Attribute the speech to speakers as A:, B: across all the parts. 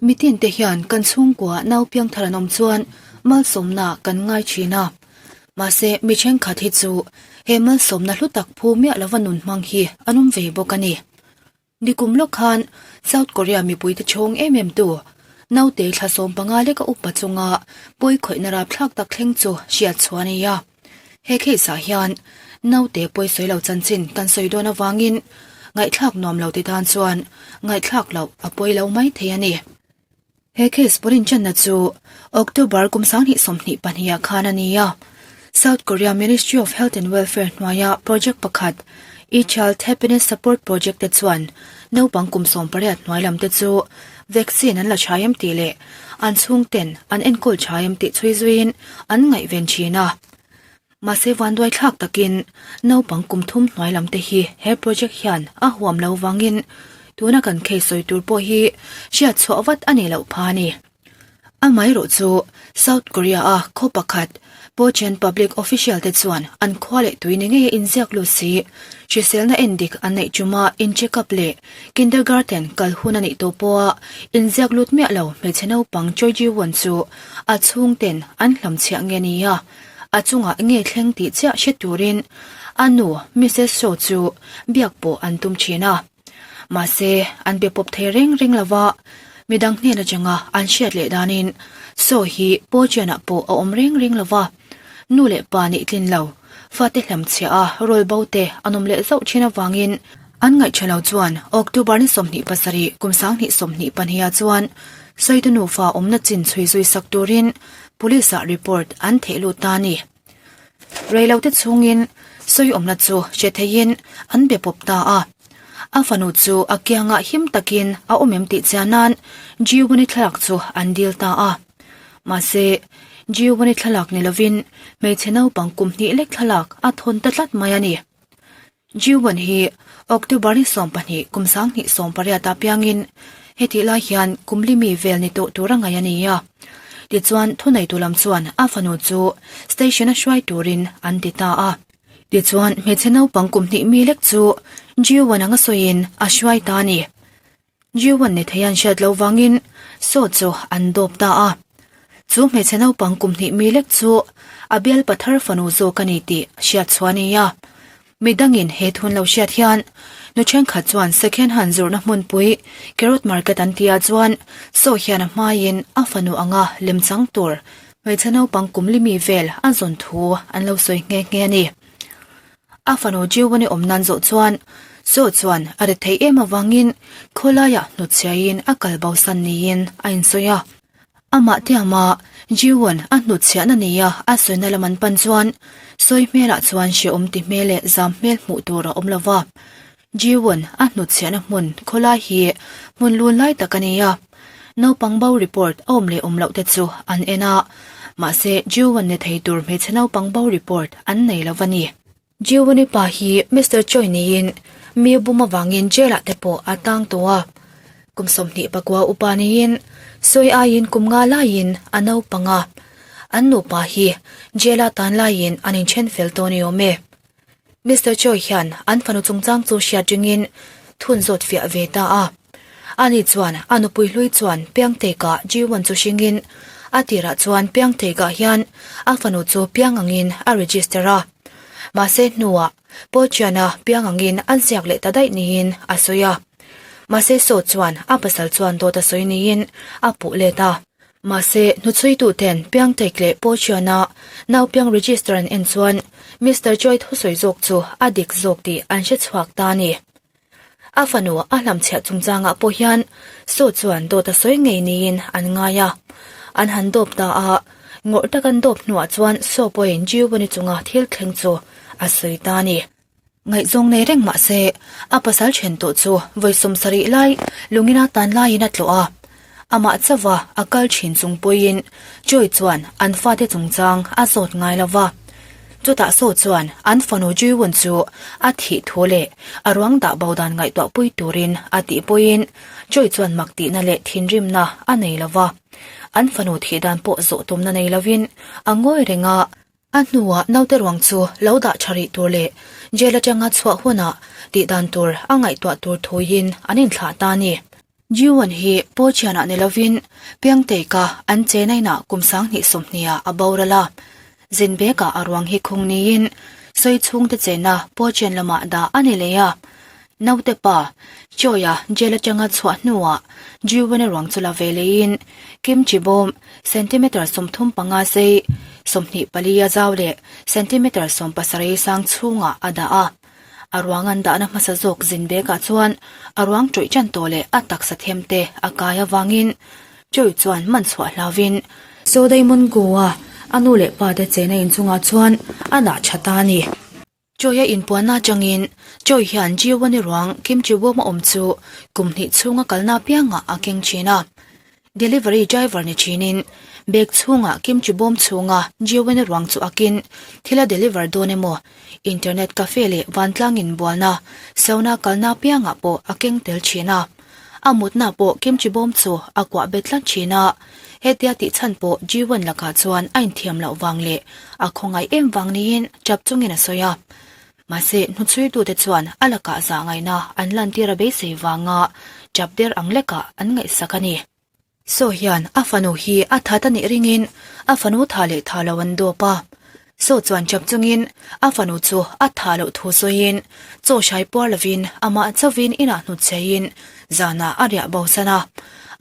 A: Mitin te hian kan chhungkua nau piangthar an awm chuan malsawmna kan ngai thin a. Mahse, mi thenkhat hi chu he malsawmna hlu tak phu miah lova nun hmang hi an awm ve bawk a ni. Nikum lawk khan South Korea mipuite chhawng em em tu naute thla 15 leka upa chunga pawi khawihna rapthlak tak thleng chu hriat chhuah a ni a. He case ah hian naute pawi sawi lo chanchin kan sawi dawn avangin ngaihthlak nuam lo ti tan chuan ngaihthlak loh a pawi lo mai thei a ni. He case pawhin channa chu October kum 2022 ah khan a ni a. South Korea Ministry of Health and Welfare hnuaia project pakhat E-Child Happiness Support Project te chuan naupang kum 18 hnuai lam te chu vaccine an la tha em tih leh an chhungten an enkawl tha em tih chhui zuiin an ngaihven thin a. Mahse vanduai thlak takin naupang kum thum hnuai lam te hi he project hian a huam lo vangin tuna kan case sawi tur pawh hi hriat chhuah vat a nih loh pha a ni. Amaherawh chu South Korea a khaw pakhat Pocheon public official te chuan an khua leh tui ni ngei a inziak lut si hriselna endik an neih ṭuma in check up leh kindergarten kal hun a nih tawh pawha inziak lut miah lo hmeichhe naupang Choi Ji-won chu a chhungten an hlamchhiah nge ni a. A chungah nge thleng tih chiah hre turin a nu Missus Shaw chu biak pawh an tum thin a. Mahse, an be pawp thei reng reng lo va, midang hnen atanga an hriat leh danin Shaw hi Pocheon-ah pawh a awm reng reng lo va, nu leh pa nih tlin lo, fate hlamchhiah a rawl bo te an awm leh zauh thin avangin an ngaihṭha lo chuan October ni 27 kum 2022 ah chuan Sawitu nufa awmna chin chhui zui sak turin Police ah report an theh lut ta a ni. Reilote chhungin sawiawmna chu hre theiin an be pawp ta a. A fanu chu a kiangah him takin a awm em tih chian nan Giovanni thlalak chu an dil ta a. Mahse, Giovanni thlalak ni lovin hmeichhe naupang kum hnih lek thlalak a thawn ta tlat mai a ni. Jiwon hi October ni 12 kum 2018 ah piangin hetih lai hian kum limi vel ni tawh tur a ngaih a ni a. Tichuan thuneitu lam chuan a fanu chu station a hruai turin an ti ta a. Tichuan hmeichhe naupang kum hnih mi lek chu Jiwon anga sawiin a hruai ta a ni. Jiwon ni thei an hriat loh vangin saw chu an dawp ta a. Chu hmeichhe naupang kum hnih mi lek chu a bial pathar fanu zawk a ni tih hriat chhuah a ni a. Midangin he thun lo hriat hian nu thenkhat chuan second hand zawrhna hmunpui Carrot Market an tia chuan saw hian a hmaiin a fanu anga lemchang tur hmeichhe naupang kum li mi vel a zawn thu an lo sawi nghe nghe a ni. A fanu Jiwani awm nan zawh chuan saw chuan a ri theih em avangin khawlaiah hnutchhiain a kal bosan niin a insawi a. Amah tiama Jiwon a hnutchhiahna nia a sawina lam an pan chuan sawi hmelah chuan hrehawm ti hmel leh zam hmel hmuh tur a awm lo va. Jiwon a hnutchhiahna hmun khawlai hi hmun lun lai tak a ni a. Naupang bo report a awm leh awm loh te chu an en a, mahse Jiwon ni thei tur hmeichhe naupang bo report an nei lo va ni. Jiwon-i pa hi Mister Choi niin mi bum avangin jail-ah te pawh a tang tawh a. Kum 29 upa niin sawi aiin kum nga laiin a naupang a. An nupa hi jail-a tan laiin an inthen fel tawh ni awm e. Mister Choi hian an fanu chungchang chu hriat ringin thun zawt fiah ve ta a. Ani chuan a nupui hlui chuan Piangteikah Jiwon chu hringin a tirah chuan Piangteikah hian a fanu chu piang angin a register a. Mahse hnuah Pochiana piang angin an ziak leh ta daih niin a sawi a. Mahse Saw chuan a pasal chuan dawt a sawi niin a puh let a. Mahse, hnuchhuituten Piangteik leh Pochiana naupiang register an en chuan Mister Choi thusawi zawk chu a dik zawk tih an hre chhuak ta a ni. A fanu a hlamchhiah chungchangah pawh hian Saw chuan dawt a sawi ngei niin an ngai a. An han dawp ta a, ngawrh tak an dawp hnuah chuan Saw pawhin Jiwani chunga thil thleng chu a sawi ta a ni. Ngaihzawng nei reng mah se, a pasal then tawh chu vawi 70 lai lungina tan laiin a tlawh a. Amah chauha a kal thin chung pawhin Joy chuan an fate chungchang a zawt ngai lo va. Chutah saw chuan an fanu Jiwon chu a thih thu leh a ruang dah bo dan ngaihtuah pui turin a tih pawhin Joy chuan mak tihna leh thinrimna a nei lo va. An fanu thih dan pawh zawh tumna nei lovin a ngawi reng a. A hnuah naute ruang chu lo dah tha rih tur leh jail atanga chhuah hunah tih dan tur a ngaihtuah tur thuiin an inthlah ta a ni. Jiwon hi Pawlchianah ni lovin Piangteika an chenainah kum 20 sawmhniah a boral a. Zinbekah a ruang hi khung niin sawi chhungte chena Pawlchian lamah dah a ni leh a. Naute pa, Chawia jail atanga chhuah hnuah Jiwon-a ruang chu la ve leiin kimchi bawm centimeter 35 sei, 24 a zau leh centimeter 17 sang chhungah a dah a. A ruang an dahna hmasa zawk zin bekah chuan a ruang ṭawih ṭan tawh leh a taksa them te a kai avangin Joy chuan man chhuah hlauvin Sodaimon Goa a nu leh pa te chena inchungah chuan a dah ṭha ta a ni. Joy a inpuanna atangin Joy hian Jiwani ruang Kimchi Bawm a awm chu kum hnih chhunga kalna apiangah a keng ṭhin a. Delivery driver ni thinin bag chhungah kimchi bawm chhunga Jiwena ruang chu akin thil a deliver dawn emaw, internet cafe leh vantlang inbualna, sauna kalna apiangah pawh a keng tel thin a. A mutna pawh kimchi bawm chu a kuah bet tlat thin a, hetia tih chhan pawh Jiwen lakah chuan a inthiam loh vang leh a khawngaih em vang niin chap chungin a sawi a. Mahse, hnuchhuitute chuan a lakah zahngaihna an lantir a beisei vanga chap der ang lekah an ngaihsak a ni. Saw hian a fanu hi a that a nih ringin a fanu tha leh tha lo an dawp a. Saw chuan chap chungin a fanu chu a tha loh thu sawiin chaw hrai puar lovin amah chauhin inah hnutchheiin zanah a riah bosan a.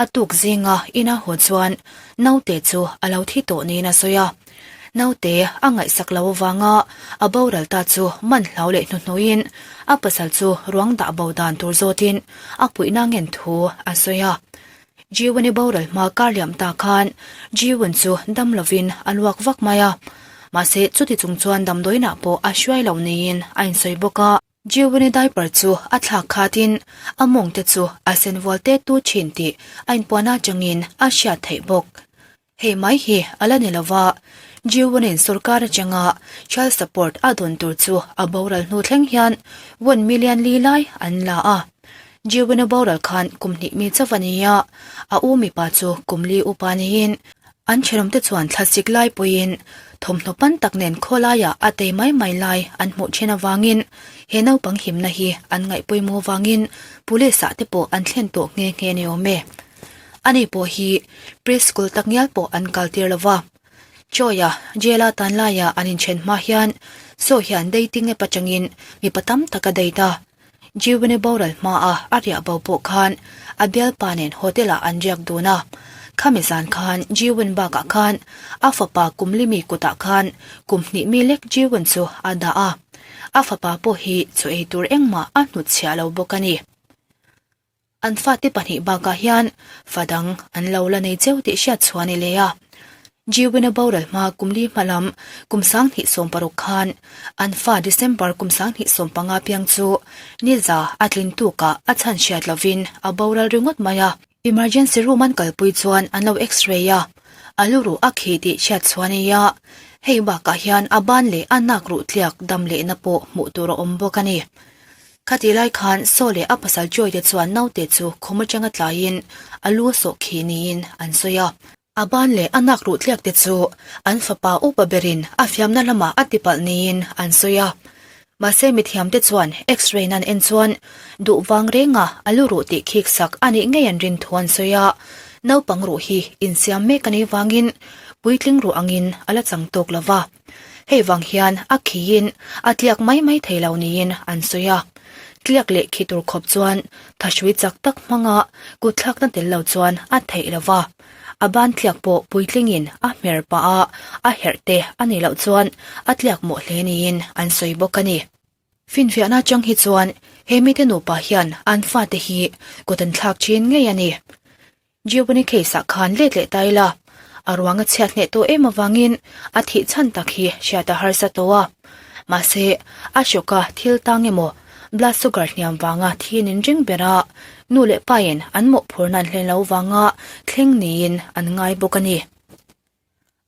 A: A tuk zinga ina haw chuan naute chu a lo thi tawh niin a sawi a. Naute a ngaihsak lo avanga a boral ta chu man hlau leh hnuhnuiin a pasal chu ruang dah bo dan tur zawtin a puihna ngen thu a sawi a. Jiwani boral hma kar liam ta khan Jiwan chu dam lovin a luak vak mai a, mahse chuti chung chuan damdawiinah pawh a hruai lo niin a insawi bawk a. Jiwani diaper chu a thlak khatin a mawng te chu a sen vual tet tu thin tih a inpuan atangin a hriat theih bawk. Hei mai hi a la ni lova, Jiwon-in sorkar atanga child support a dawn tur chu a boral hnu thleng hian won million li lai an la a. Jiwon-a boral khan kum hnih mi chauh a ni a, a u mipa chu kum li upa niin an thenawmte chuan thlasik lai pawhin thawmhnaw pan tak nen khawlaiah a tei mai mai lai an hmuh thin avangin he naupang himna hi an ngaih pawimawh avangin police-ah te pawh an thlen tawh nghe nghe ni awm e. Ani pawh hi preschool tak ngial pawh an kal tir lo va. Chawia jail a tan laia an inthen hma hian Saw hian dating app atangin mipa tam tak a date a. Jiwene boral hmaa a riah bo pawh khan a bialpa nen hotel ah an riak dun a. Khami zan khan Jiwen bakah khan a fapa kum limi kutah khan kum hnih mi lek Jiwen chu a dah a. A fapa pawh hi chaw ei tur engmah a hnutchhiah lo bawk a ni. An fate pahnih bakah hian fa dang an lo la nei cheu tih hriat chhuah a ni leh a. Jiwina boral hma kum li hma lam kum 2016 khan an fa December kum 2015 piang chu niza a tlin tukah a chhan hriat lovin a boral ringawt mai a. Emergency room an kalpui chuan an lo x-ray a, a lu ruh a khi tih hriat chhuah a ni a. Hei bakah hian a ban leh a nak ruh tliak dam lehna pawh hmuh tur a awm bawk a ni. Khatih lai khan Saw leh a pasal Joy te chuan naute chu khum atanga tlaiin a lu a sawh khi niin an sawi a. A ban leh a nak ruh tliak te chu an fapa upa berin a fiamna lamah a tipalh niin an sawi a. Mahse mithiam te chuan X-ray nan en chuan duh vang renga a lu ruh tih khik sak a nih ngei an rin thu an sawi a. Naupang ruh hi insiam mek a nih vangin puitling ruh angin a la chang tawk lo va. Hei vang hian a khiin a tliak mai mai thei lo niin an sawi a. Tliak leh khi tur khawp chuan thahrui chak tak hmanga kutthlakna tel lo chuan a theih lo va. A ban tliak pawh puitlingin a hmer pah a, a herh te a nih loh chuan a tliak mawh hle niin an sawi bawk a ni. Finfiahna atang hi chuan he mite nupa hian an fate hi kut an thlak thin ngei a ni. Giovanni case ah khan let leh ta ila, a ruang a chhiat hneh tawh em avangin a thih chhan tak hi hriat a harsa tawh a. Mahse, a hrawka thil tang emaw blood sugar hniam vanga thi nin ring ber a, nu leh pain an mawhphurna an hlen lo vanga thleng niin an ngai bawk a ni.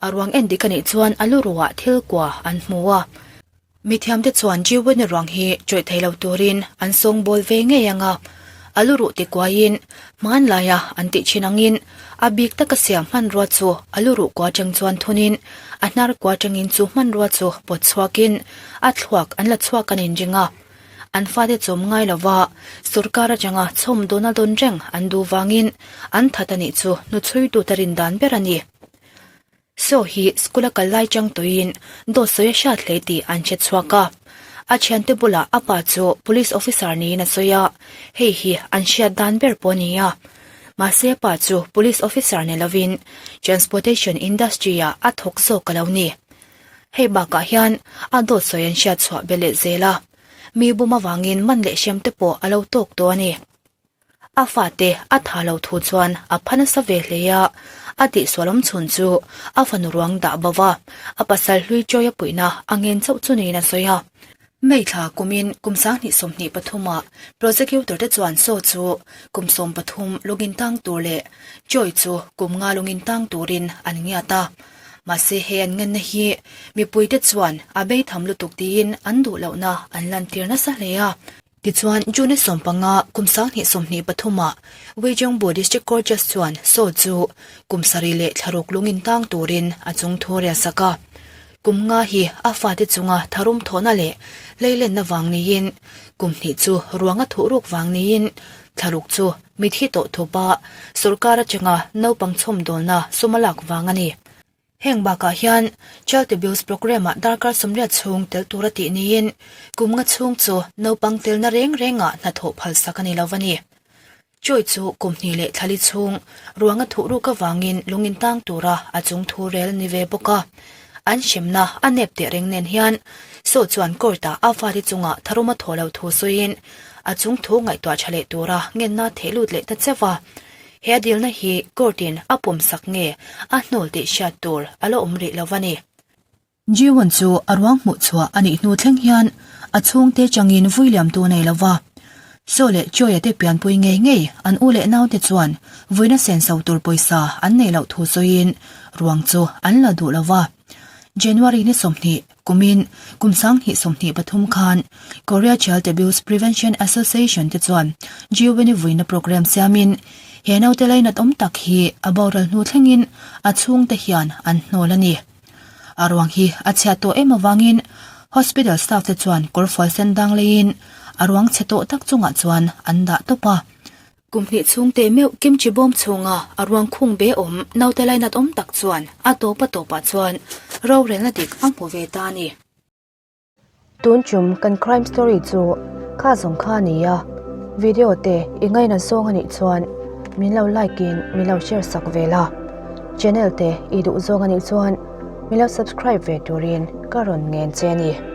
A: A ruang en dik a nih chuan a lu ruah thil kua an hmu a. Mithiamte chuan Jiwin-a ruang hi chawih thei lo turin an sawngbawl ve ngei ang a. A lu ruh tikuaiin hmanlaia an tih thin angin a bik taka siam hmanrua chu a lu ruh kua atang chuan thunin a hnar kua atangin chu hmanrua chu pawt chhuakin a thluak an la chhuak an inring a. An fate chawm ngai lova sorkar atanga chhawm dawn a dawn reng an duh vangin an that a nih chu hnuchhuitute rin dan ber a ni. Saw hi school a kal lai chang tawhin dawt sawi a hriat hle tih an hre chhuak a. A thiante bulah a pa chu police officer niin a sawi a, hei hi an hriat dan ber pawh a ni a. Mahse a pa chu police officer ni lovin transportation industry ah a thawk zawk a lo ni. Hei bakah hian a dawt sawi an hriat chhuah be leh zel a, mi bum avangin man leh hrem te pawh a lo tawk tawh a ni. A fate a tha lo thu chuan a pha nasa ve hle a, a tihsual awm chhun chu a fanu ruang dah bo va, a pasal hlui chawi a puihna a ngen chauh chu niin a sawi a. May thla kumin kum 2023 ah prosecutor te chuan Saw chu kum 13 lungin tang tur leh Choi chu kum nga lungin tang turin an ngiat a. Mahse he an ngenna hi mipuite chuan a beitham lutuk tiin an duh lohna an lantir nasa hle a. Tichuan, June 15, kum 2023 ah Uijeongbu District Court Judge chuan Saw chu kum sarih leh thlaruk lungin tang turin a chung thu rel sak a. Kum nga hi a fate chunga tharum thawhna leh leilenna vang niin, kum hnih chu ruanga thuhruk vang niin, thlaruk chu mithi tawh thupa sorkar atanga naupang chhawmdawlna sum a lak vang a ni. Heng bakah hian Child Abuse Programme-ah darkar 80 chhung tel tura tih niin kum nga chhung chu naupang telna reng rengah hnathawh phalsak a ni lo a ni. Choi chu kum hnih leh thlali chhung ruanga thuhruk avangin lungin tang tura a chung thu rel ni ve bawk a. An hremna a nep teh reng nen hian Saw chuan court-ah a fate chungah tharum a thawh loh thu sawiin a chung thu ngaihtuah tha leh tura ngenna theh lut leh ta cheuh a. He a dilna hi court-in a pawmsak nge a hnawl tih hriat tur a la awm rih lo a ni. Ji-won chu a ruang hmuh chhuah a nih hnu thleng hian a chhungte changin vui liamtu nei lo va. Saw leh Choi-a te pianpui ngei ngei an u leh naute chuan vuina senso tur pawisa an neih loh thu sawiin ruang chu an la duh lo va. January ni 20 Kumin kum 2023 khan Korea Child Abuse Prevention Association te chuan G-Weni vuina programme siamin he naute lainat awm tak hi a boral hnu thlengin a chhungte hian an hnawl a ni. A ruang hi a chhiat tawh em avangin hospital staff te chuan kawrfual sen dang leiin a ruang chhe tawh tak chungah chuan an dah tawp a. Kum hnih chhung teh meuh kimchi bawm chhunga a ruang khung be awm naute lainat awm tak chuan a tawp a tawpah chuan rorelna dik a hmu ve ta a ni. Tun tum kan crime story chu kha zawng kha a ni a, video te i ngaina zawng a nih chuan min lo like in min lo share sak ve la, channel te i duh zawng a nih chuan min lo subscribe ve turin ka rawn ngen che a ni.